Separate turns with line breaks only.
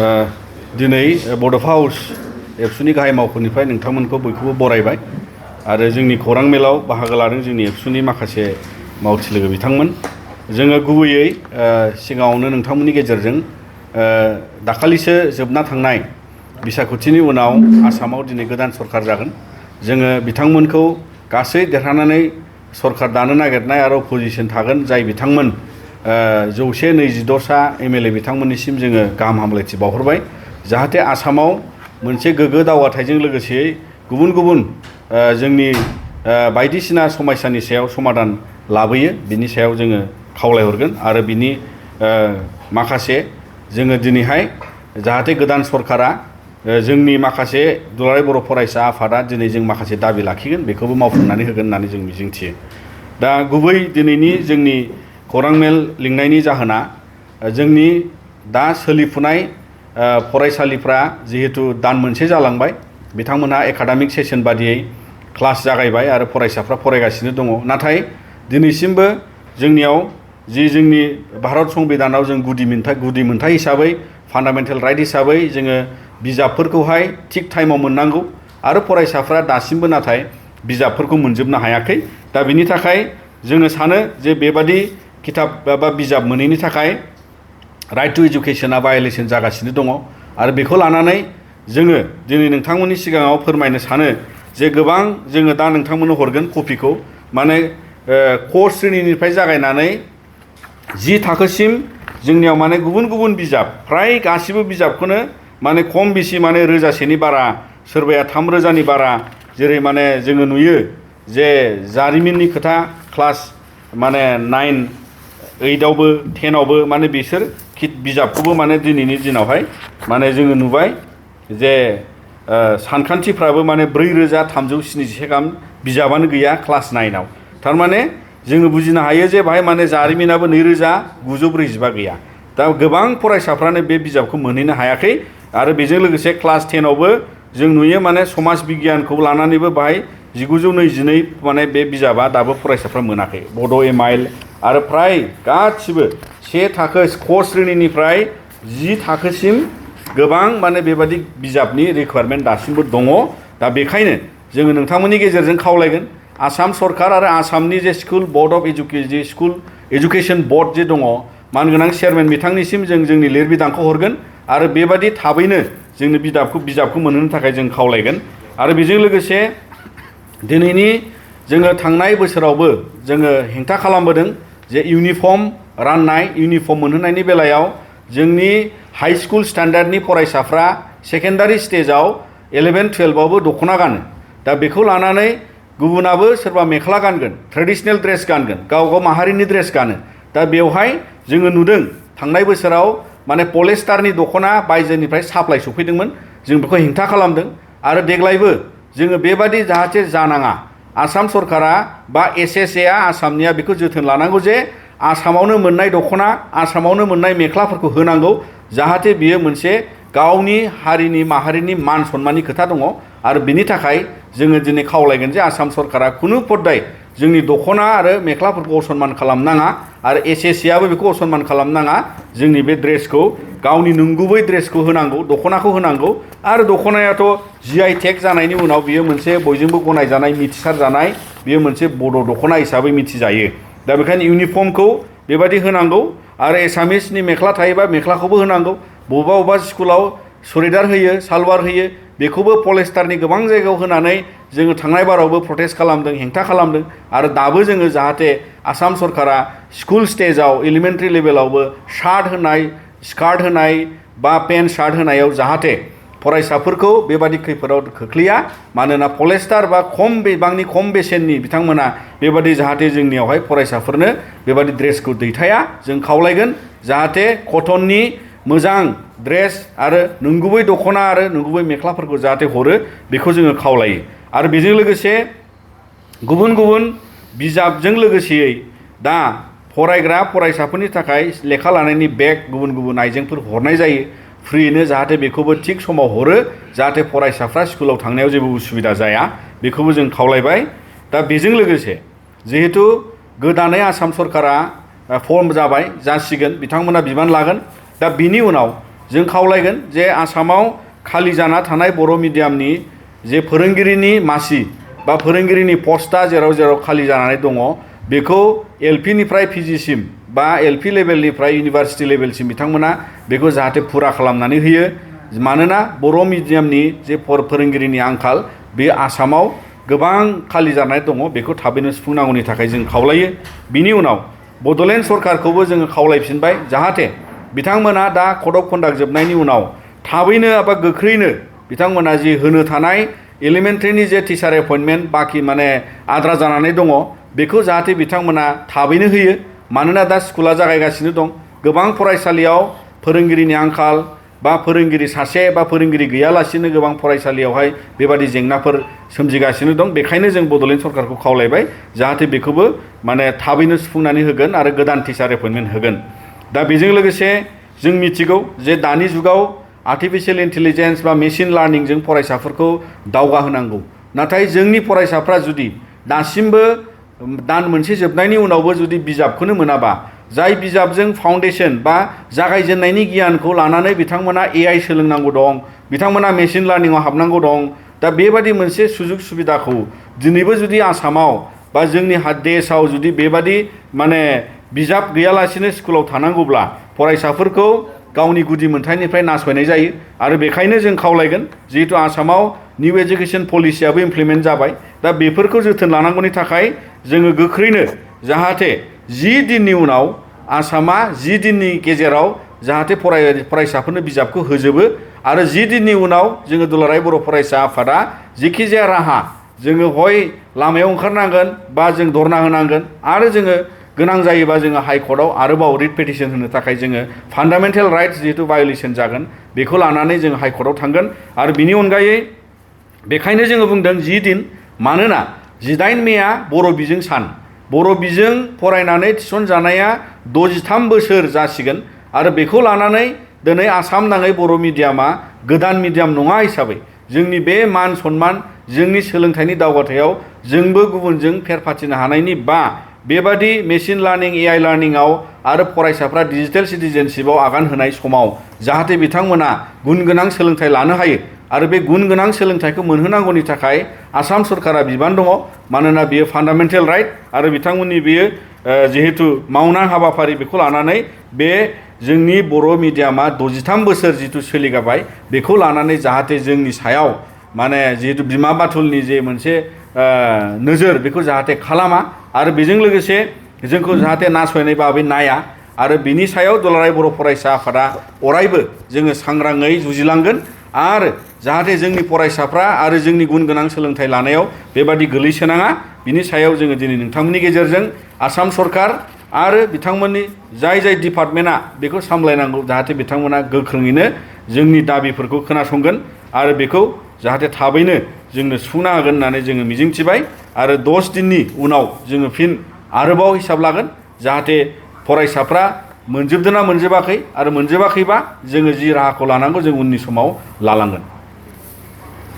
दिनै बड'फा हाउस एबसुनि गाहाय मावख'निफ्राय नोंथांमोनखौ बयखौबो बरायबाय आरो जोंनि खौरां मेलाव बाहागो लादों जोंनि एबसुनि माखासे मावथि लोगो बिथांमोन। जोङो गुबैयै सिगाङावनो नोंथांमोननि गेजेरजों दाखालिसो जोबना थांनाय बिसायख'थिनि उनाव आसामाव दिनै गोदान सरखार जागोन। जोङो बिथांमोनखौ गासै देरहानानै सरखार दानो नागिरनाय आरो अपोजिसन थागोन जाय बिथांमोन 126सा एमएलए बिथांमोननिसिम जोङो गाहाम हामलायथि बावहरबाय जाहाथे आसामाव मोनसे गोग्गो दावगाथायजों लोगोसे गुबुन गुबुन जोंनि बायदिसिना समस्यानि सायाव समाधान लाबोयो बिनि सायाव जोङो खावलायहरगोन आरो बिनि माखासे जोङो दिनैहाय जाहाथे गोदान सरकारा जोंनि माखासे दुलाराय बर' फरायसा आफादा दिनै जों माखासे दाबि लाखिगोन बेखौबो मावफुंनानै होगोन होननानै जों मिजिंथियो। दा गुबै दिनैनि जोंनि खौरां मेल लिंनायनि जाहोना जोंनि दा सोलिफुनाय फरायसालिफ्रा जिहेतु दान मोनसे जालांबाय बिथांमोनहा एकाडेमिक सेसन बादियै क्लास जागायबाय आरो फरायसाफ्रा फरायगासिनो दङ। नाथाय दिनैसिमबो जोंनियाव जोंनि भारत संबिधानाव जों गुदि मोनथाय हिसाबै फान्डामेन्टेल राइट हिसाबै जोङो बिजाबफोरखौहाय थिग टाइमाव मोननांगौ आरो फरायसाफ्रा दासिमबो नाथाय बिजाबफोरखौ मोनजोबनो हायाखै। दा बिनि थाखाय जोङो सानो जे बेबादि किताब बा बिजाब मोनैनि थाखाय राइट टु एजुकेसना भायलेसन जागासिनो दङ आरो बेखौ लानानै जोङो दिनै नोंथांमोननि सिगाङाव फोरमायनो सानो जे गोबां जोङो दा नोंथांमोननो हरगोन कपिखौ माने क श्रेणीनिफ्राय जागायनानै 10 थाखोसिम जोंनियाव माने गुबुन गुबुन बिजाब फ्राय गासिबो बिजाबखौनो माने खम बेसि माने 1000सेनि बारा सोरबाया 3000नि बारा जेरै माने जोङो नुयो जे जारिमिननि खोथा क्लास माने 9, 8आवबो 10आवबो माने बिसोर बिजाबखौबो माने दिनैनि दिनावहाय माने जोङो नुबाय जे सानखान्थिफ्राबो माने 4377 गाहाम बिजाबानो गैया क्लास 9आव। थारमाने जोङो बुजिनो हायो जे बाहाय माने जारिमिनाबो 2945 गैया। दा गोबां फरायसाफ्रानो बे बिजाबखौ मोनहैनो हायाखै आरो बेजों लोगोसे क्लास 10आवबो जों नुयो माने समाज बिगियानखौ लानानैबो बाहाय 1922 माने बे बिजाबा दाबो फरायसाफ्रा मोनाखै। बड' एमाइल आरो फ्राय गासिबो 1 थाखो क श्रेणीनिफ्राय 10 थाखोसिम गोबां माने बेबादि बिजाबनि रिक्वायरमेन्ट दासिमबो दङ। दा बेखायनो जोङो नोंथांमोननि गेजेरजों खावलायगोन आसाम सरकार आरो आसामनि जे school board of school education board जे दङ मानगोनां चेयारमेन बिथांनिसिम जों जोंनि लिरबिदांखौ हरगोन आरो बेबादि थाबैनो जोंनो बिजाबखौ मोनहोनो थाखाय जों खावलायगोन। आरो बेजों लोगोसे दिनैनि जोङो थांनाय बोसोरावबो जोङो हेंथा खालामबोदों जे इउनिफर्म राननाय इउनिफर्म मोनहोनायनि बेलायाव जोंनि हाई स्कुल स्टैंडार्डनि फरायसाफ्रा सेकेन्डारि स्टेजाव 11, 12आवबो दख'ना गानो। दा बेखौ लानानै गुबुनाबो सोरबा मेख्ला गानगोन ट्रेडिशनेल ड्रेस गानगोन गाव माहारिनि ड्रेस गानो। दा बेवहाय जोङो नुदों थांनाय बोसोराव माने पलिस्टारनि दख'ना बायजोनिफ्राय साप्लाइ सफैदोंमोन जों बेखौ हेंथा खालामदों आरो देग्लायबो जोङो बेबादि जाहाथे जानाङा आसाम सरकारा बा एसएसएआ आसामनिया बेखौ जोथोन लानांगौ जे आसामावनो मोननाय दख'ना आसामावनो मोननाय मेख्लाफोरखौ होनांगौ जाहाथे बियो मोनसे गावनि हारिनि माहारिनि मान सन्माननि खोथा दङ। आरो बिनि थाखाय जोङो दिनै खावलायगोन जे आसाम सरकारा खुनु पद्दाय जोंनि दख'ना आरो मेख्लाफोरखौ असनमान खालामनाङा आरो एसएसएआबो बेखौ असनमान खालामनाङा जोंनि बे ड्रेसखौ गावनि नंगुबै ड्रेसखौ होनांगौ दख'नाखौ होनांगौ। आरो दख'नायाथ' GI टेग जानायनि उनाव बियो मोनसे बयजोंबो गनायजानाय मिथिसारजानाय बियो मोनसे बड' दख'ना हिसाबै मिथिजायो। दा बेखायनो इउनिफर्मखौ बेबादि होनांगौ आरो एसामिसनि मेख्ला थायोबा मेख्लाखौबो होनांगौ। बबेबा स्कुलाव सुरिदार होयो सालवार होयो बेखौबो पलिस्टारनि गोबां जायगायाव होनानै जोङो थांनाय बारावबो प्रटेस्ट खालामदों हेंथा खालामदों आरो दाबो जोङो जाहाथे आसाम सरकारा स्कुल स्टेजाव एलिमेन्टारि लेभेलावबो शार्ट होनाय स्कार्ट होनाय बा पेन्ट शार्ट होनायाव जाहाथे फरायसाफोरखौ बेबादि खैफोदाव खोख्लैया मानोना पलिस्टार बा खम बेसेननि बिथांमोना बेबादि जाहाथे जोंनियावहाय फरायसाफोरनो बेबादि ड्रेसखौ दैथाया जों खावलायगोन जाहाथे कटननि मोजां ड्रेस आरो नंगुबै दख'ना आरो नंगुबै मेख्लाफोरखौ जाहाथे हरो बेखौ जोङो खावलायो। आरो बेजों लोगोसे गुबुन गुबुन बिजाबजों लोगोसेयै दा फरायग्रा फरायसाफोरनि थाखाय लेखा लानायनि बेग गुबुन गुबुन आइजेंफोर हरनाय जायो फ्रियैनो जाहाथे बेखौबो थिग समाव हरो जाहाथे फरायसाफ्रा स्कुलाव थांनायाव जेबो उसुबिदा जाया बेखौबो जों खावलायबाय। दा बेजों लोगोसे जिहेतु गोदानै आसाम सरकारा फर्म जासिगोन बिथांमोना बिबान लागोन। दा बिनि उनाव जों खावलायगोन जे आसामाव खालि जाना थानाय बर' मिडियामनि जे फोरोंगिरिनि मासि बा फोरोंगिरिनि पस्टआ जेराव जेराव खालि जानानै दङ बेखौ एलपि निफ्राय पिजिसिम बा एलपि लेभेलनिफ्राय इउनिभार्सिटि लेभेलसिम बिथांमोना बेखौ जाहाथे फुरा खालामनानै होयो मानोना बर' मिडियामनि जे फोरोंगिरिनि आंखाल बे आसामाव गोबां खालि जानाय दङ बेखौ थाबैनो सुफुंनांगौनि थाखाय जों खावलायो। बिनि उनाव बड'लेण्ड सरकारखौबो जोङो खावलायफिनबाय जाहाथे बिथांमोना दा कड अफ कन्डाक्ट जोबनायनि उनाव थाबैनो एबा गोख्रैनो बिथांमोना जि होनो थानाय एलिमेन्टारिनि जे टिचार एपइन्टमेन्ट बाखि माने आद्रा जानानै दङ बेखौ जाहाथे बिथांमोना थाबैनो होयो मानोना दा स्कुला जागायगासिनो दं गोबां फरायसालियाव फोरोंगिरिनि आंखाल बा फोरोंगिरि सासे बा फोरोंगिरि गैयालासिनो गोबां फरायसालियावहाय बेबादि जेंनाफोर सोमजिगासिनो दं बेखायनो जों बड'लेण्ड सरकारखौ खावलायबाय जाहाथे बेखौबो माने थाबैनो सुफुंनानै होगोन आरो गोदान टिचार एपइन्टमेन्ट होगोन। दा बेजों लोगोसे जों मिथिगौ जे दानि जुगाव आर्टिफिशियेल इन्टेलिजेन्स बा मेसिन लार्निंजों फरायसाफोरखौ दावगाहोनांगौ नाथाय जोंनि फरायसाफ्रा जुदि दासिमबो दान मोनसे जोबनायनि उनावबो जुदि बिजाबखौनो मोनाबा जाय बिजाबजों फाउन्डेसन बा जागायजेननायनि गियानखौ लानानै बिथांमोना एआइ सोलोंनांगौ दं बिथांमोना मेसिन लार्निंआव हाबनांगौ दं दा बेबादि मोनसे सुजुग सुबिदाखौ दिनैबो जुदि आसामाव बा जोंनि देशआव जुदि बेबादि माने बिजाब गैयालासिनो स्कुलाव थानांगौब्ला फरायसाफोरखौ गावनि गुदि मोनथायनिफ्राय नासयनाय जायो आरो बेखायनो जों खावलायगोन जिहेतु आसामाव निउ एजुकेशन पलिसियाबो इमप्लिमेन्ट जाबाय दा बेफोरखौ जोथोन लानांगौनि थाखाय जोङो गोख्रैनो जाहाथे 10 दिननि उनाव आसामा 10 दिननि गेजेराव जाहाथे फरायसाफोरनो बिजाबखौ होजोबो आरो 10 दिननि उनाव जोङो दुलाराय बर' फरायसा आफादा जेखिजाया राहा जोङो हय लामायाव ओंखारनांगोन बा जों धरना होनांगोन आरो जोङो गोनां जायोबा जोङो हाइकर्टआव आरोबाव रिट पिटिशन होनो थाखाय जोङो फान्डामेन्टेल राइट्स जिहेतु भायलेसन जागोन बेखौ लानानै जों हाइकर्टआव थांगोन आरो बिनि अनगायै बेखायनो जोङो बुंदों 10 दिन मानोना 18 मेआ बर' बिजों सान बर' बिजों फरायनानै थिसनजानाया 63 बोसोर जासिगोन आरो बेखौ लानानै दिनै आसाम नाङै बर' मिडियामा गोदान मिडियाम नङा हिसाबै जोंनि बे मान सन्मान जोंनि सोलोंथाइनि दावगाथायाव जोंबो गुबुनजों फेर फाथिनो हानायनि बा बेबादि मेसिन लार्निं एआइ लार्निंआव आरो फरायसाफ्रा डिजिटेल सिटिजेनशिपआव आगान होनाय समाव जाहाथे बिथांमोना गुन गोनां सोलोंथाइ लानो हायो आरो बे गुन गोनां सोलोंथाइखौ मोनहोनांगौनि थाखाय आसाम सरकारा बिबान दङ मानोना बेयो फान्डामेन्टेल राइट आरो बिथांमोननि बेयो जिहेतु मावनां हाबाफारि बेखौ लानानै बे जोंनि बर' मिडियामा 63 बोसोर जिथु सोलिगाबाय बेखौ लानानै जाहाथे जोंनि सायाव माने जिहेतु बिमा बाथुलनि जे मोनसे नोजोर बेखौ जाहाथे खालामा आरो बेजों लोगोसे जोंखौ जाहाथे नासयनाय बाबै नाया आरो बिनि सायाव दुलाराय बर' फरायसा आफादा अरायबो जोङो सांग्राङै जुजिलांगोन आरो जाहाथे जोंनि फरायसाफ्रा आरो जोंनि गुन गोनां सोलोंथाइ लानायाव बेबादि गोलैसोनाङा बिनि सायाव जोङो दिनै नोंथांमोननि गेजेरजों आसाम सरकार आरो बिथांमोननि जाय डिपार्टमेन्टआ बेखौ सामलायनांगौ जाहाथे बिथांमोना गोख्रोङैनो जोंनि दाबिफोरखौ खोनासंगोन आरो बेखौ जाहाथे थाबैनो जोंनो सुफुंना होगोन होननानै जोङो मिजिंथिबाय आरो 10 दिननि उनाव जोङो फिन आरोबाव हिसाब लागोन जाहाथे फरायसाफ्रा मोनजोबदोंना मोनजोबाखै आरो मोनजोबाखैबा जोङो जि राहाखौ लानांगौ जों उननि समाव लालांगोन।